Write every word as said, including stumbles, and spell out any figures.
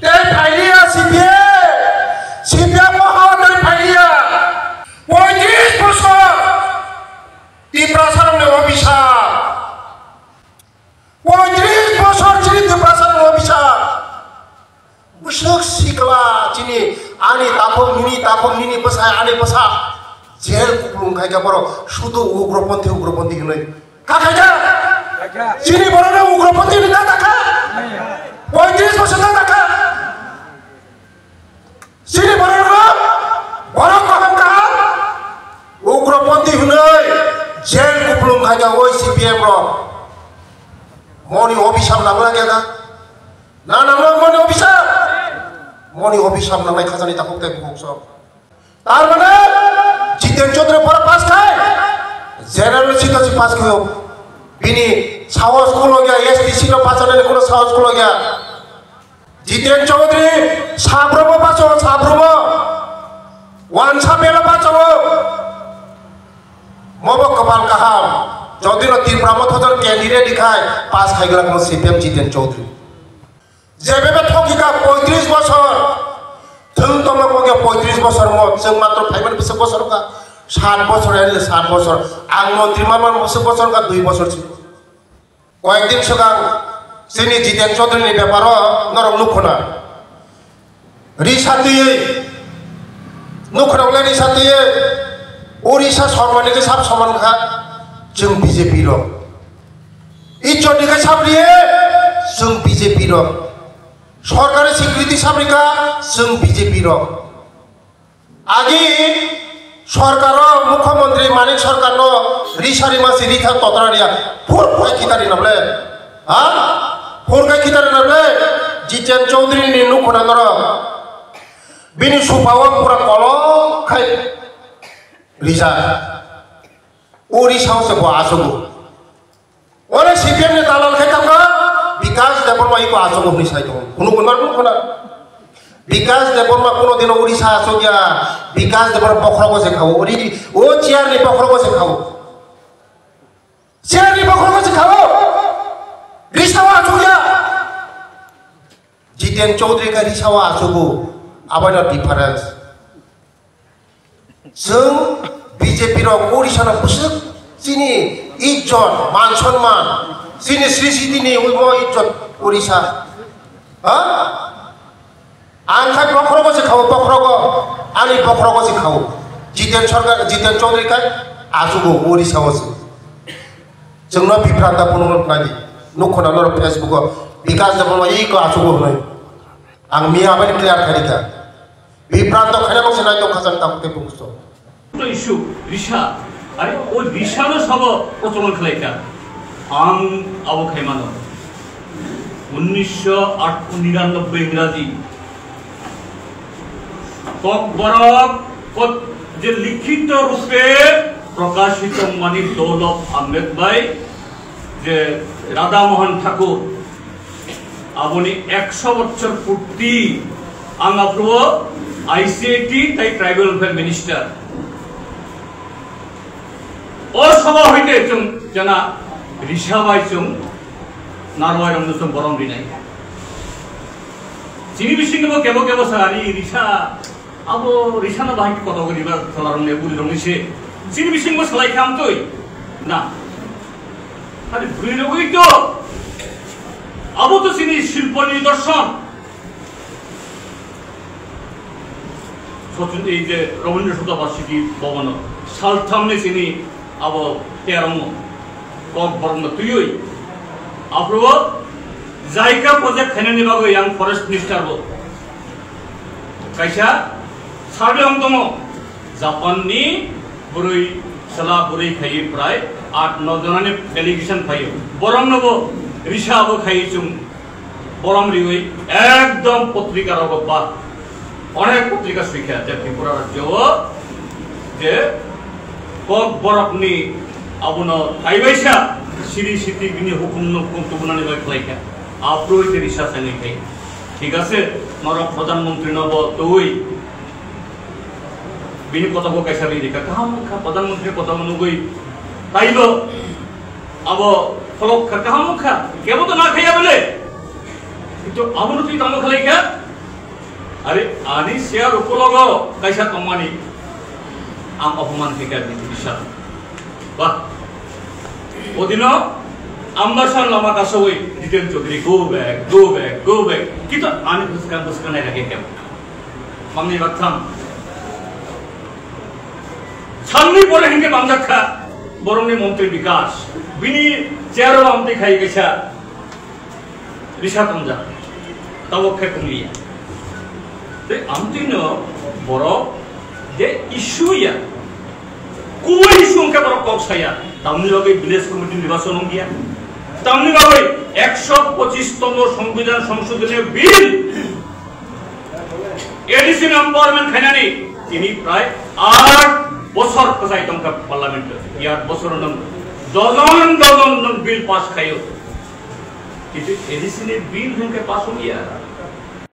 Tei phailiya C P M, C P M o hawa tei phailiya. Poitris bosor Tiprasarokni obisa. Poitris bosor chini Tiprasarokni obisa. Bwswk sikla chini ani takhuk nini takhuk nini bwsai ani bwsa. Jail kuplung khai kha borok sudu ugroponthi ugroponthi hinwi. Kha khai kha? Chini borokno ugroponthi hinwi ta ta kha? Poitris bosor ta ta kha? Chini borokno borok kaham kaham ugroponthi hinwi jail kuplung khai kha oi C P M rok. Moni obisam nangla kya da? Na nangla moni obisam? Moni obisam nangnai khajani takhuk tei bukhuk sok. Tar mane Jiten Chaudhary pora pass khai, general seat o se pass khaio. Bini sahos kulo gya, S T seat o pass anani kuno sahos kulo gya. Jiten Chaudhary sabromo pass o, sabromo. Wansa bela pass o. Mobo kopal kaham. Jodi no Tipra Motha jor candidate khai pass khai gla kuno C P M Jiten Chaudhary. Jebebe thoki kha poitris bosor. Thwng tongma kok ya poitris bosor mo. Chwng matro phaimani bwswk bosor kha. Sat bosor, ele sat bosor. Ang montri ma man bwswk bosor kha, dui bosor si. Koyek din swkang chini Jiten Chaudhary ni beparo norok nukhuna. Risa twiwi. Nukhuna le risa twiwi. Orisa sormani ke sab soman kha. Chwng B J P rok. Ijjot ni khe sab riye, chwng B J P rok. Sorkari swikriti sab rikha, chwng B J P rok. Agi sorkaro mukhyamantri Manik Sarkarno risa rima si rikha totra riya, phur khai khitari nable. Ha? Phur khai khitari nable. Jiten Chaudhary ni nukhuna norok. Bini supao pura kolok khai risa. Uri sao se bo asogo. Ore C P M ni dalal khai tangka, Bikas Debbarma iko asogo hwnwi sai tongo. Kunu kunu kunu kunu. Bikas Debbarma kuno dino Odisha asogya, Bikas Debbarma bokhorogo se khao. Ori, o chair ni bokhorogo se khao. Chair ni bokhorogo se khao. Risao asogya. Jiten Chaudhary kha risao asogo. Abono difference. Chwng B J P rok Odisha no bwswk chini ijjot, man sonman, chini sri siti ni ulmo ijjot Odisha. Ha? Ang khai bokhorogo se khao, bokhorogo, ani bokhorogo se khao. Jiten Sarkar, Jiten Chaudhary khai asogo Odisha o se. Chwngno biphrat da phunuknai di. Nukhuna norok Facebook o Bikas Debbarma iko asogo hwnwi. Ang miya abani clear khai rikha. Bibranto khaina bangsa nai tong khajak tabuk tei bungso. Issue, risa, are o risa no sabo procholono khlaikha. Ang abo khaimano. Unnisho niranobbai Ingraji. Kokborok kot-, je likhito rupe prokashito Manik Dolok Ahmed bai je Radha Mohan Thakur Aboni ekso bochor purti ang aphuru I C I T tei Tribal Welfare Minister. O soba hoite chwng jana risa bai chwng narwai rok no chwng borom rinai. Chini bisingo kebo kebo sari risa Abo risano bahai kotor gori ba salarong le buri rong se. Chini bising mo salai kham tui. Na. Hari buri rogoi to. Abo to chini silponi dorson. Sochin ei je Rabindra Sudabha City Bhavan o saltham ni chini abo terong Kokborok no tuiwi. Aphuru JICA project khainani bagwi ang forest minister bo. Kaisa survey wng tongo, Japan ni bwrwi chwla bwrwi khaiwi prai aat no jonani delegation phaiyo. Borok no bo risa bo khaiwi chwng borom riwi ekdom potrika rogo ba onek potrika swikha je Tripura rajyo o je Kokborok ni abono kaibaisa siri siti bini hukum no hukum tubunani bai khlaikha. Aphuru je risa sanwi khai. Thik ase, norok Pradhan Mantri no bo twi bini kotha bo kaisa ri rikha. Kaham wngkha, Pradhan Mantri kotha bo nugwi. Taibo abo pholok kha, kaham wngkha. Kebo to na khaiya bole. Kintu abono twi tamo khlaikha. Are ani chair ukulogo kaisa tongmani ang opoman khaikha bini bisal. Ba. Odino ambasan lama kasawi Jiten Chaudhary, "Go back, go back, go back." Kintu ani bwskang bwskang nai lagi kem. Mangni baktham. Salni pore hingke bangjak kha borokni montri Bikas. Bini chair o amtwi khai kaisa. Risa tongjak, tabok khe tonglia. Tei amtwino borok je issue ya, kubui issue hwnkhe borok kok saya. Tamni bagwi village committee nirbason wngya. Tamni bagwi ekso pochis tomo Songbidan Songshodhoniyo Bill A D C ni empowerment khainani tini prai aat bosor kwchai tongkha parliament o. Aat bosor nwng dojon dojon nwng bill pass khaio. Kintu A D C ni bill hwnkhe pass wngya.